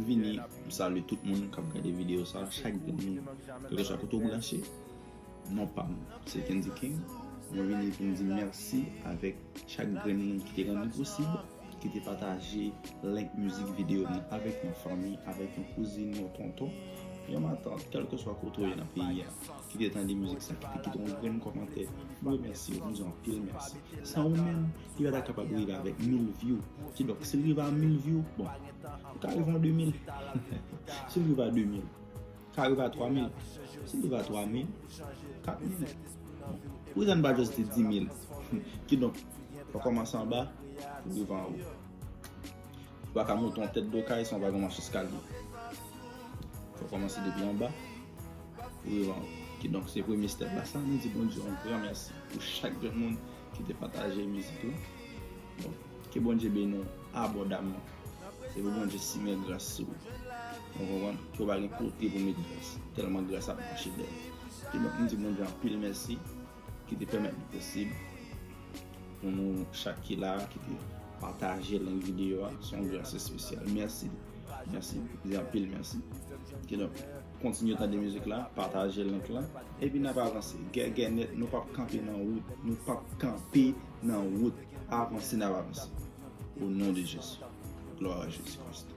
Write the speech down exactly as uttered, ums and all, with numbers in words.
Vini, m salye tout moun k ap gade videyo sa, chak grenn moun, kèlkeswa kote w branche. Non pa m, se Kendy King. Mwen vini pou m di mèsi avèk chak grenn moun ki te rann li posib, ki te pataje link mizik videyo m nan avèk yon fanmi, avèk yon kouzin, yon tonton, yon matant, kèlkeswa kote w ye nan peyi a, ki te tande mizik sa, ki te kite yon grenn kòmantè. M remèsye w, m di w anpil mèsi. San ou menm, li pa ta kapab rive avèk mil view. Kidonk, si l rive a mil view, bon, ou ka rive an de mil. Si l rive a de mil, ka rive a twa mil. Si l rive a twa mil, kat mil. Poukisa n pa just di di mil? Kidonk, fò kòmanse anba pou rive anwo. Ou pa ka monte yon tèt do kay san w pa gen yon mach eskalye. Fò kòmanse depi anba pou rive anwo. Kidonk, se premye step la sa. Nou di Bondye yon gran mèsi pou chak grenn moun ki te pataje mizik la. Bon, ke Bondye beni w abondamman. Se pou Bondye simen gras sou ou. Ou konprann? Ke w pa gen kote pou met gras. Tèlman gras ap mache dèyè w. Kidonk, m di Bondye anpil mèsi ki te pèmèt li posib pou nou chak ki la, ki te pataje link videyo a. Se yon gras espesyal. Mèsi. Mèsi. M di anpil mèsi. Kidonk, kontinye tande mizik la, pataje link la. Epi n ap avanse. Gègè nèt, nou p ap kanpe nan wout. Nou p ap kanpe nan wout. Avanse, n ap avanse. Au nom de Jésus. Gloire à Jésus-Christ.